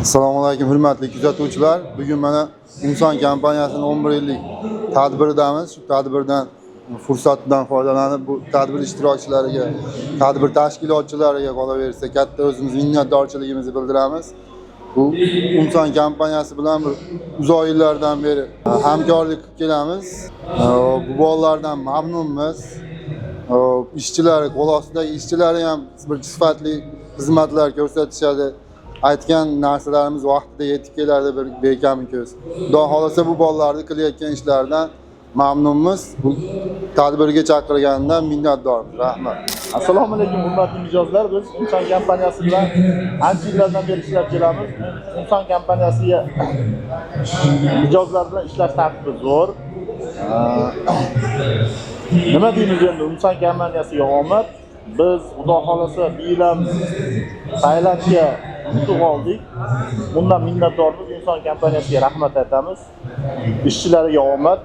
Assalomu alaykum, hurmatli kuzatuvchilar. Bugun mana Inson kompaniyasining 11 yillik tadbiridamiz. Shu tadbirdan fursatdan foydalanib, bu tadbir ishtirokchilariga, tadbir tashkilotchilariga, qolaversa, katta o'zimiz minnatdorchiligimizni bildiramiz. Bu Inson kompaniyasi bilan bir uzoq yillardan beri hamkorlik qilib kelamiz. Bu bolalardan mamnunmiz. Ishchilari, qo'l ostidagi ishchilari ham bir sifatli xizmatlar ko'rsatishadi. Aytgan narsalarimiz vaqtida yetib keladi, bir bekami ko'z. Xudo xohlasa, bu bolalarni qilayotgan ishlaridan mamnunmiz. Bu tadbirga chaqirganidan minnatdormiz. Rahmat. Assalomu alaykum, hurmatli mijozlar. Biz Inson kompaniyasi bilan ancha yillardan beri ishlab kelamiz. Inson kompaniyasiga mijozlar bilan ishlash tartibi zo'r. Nima deymiz endi, Inson kompaniyasiga omad. Biz, Xudo xohlasa, bu yil ham Tailandga yutuq oldik. Bundan minnatdormiz. Inson kompaniyasiga rahmat aytamiz. Ishchilariga omad.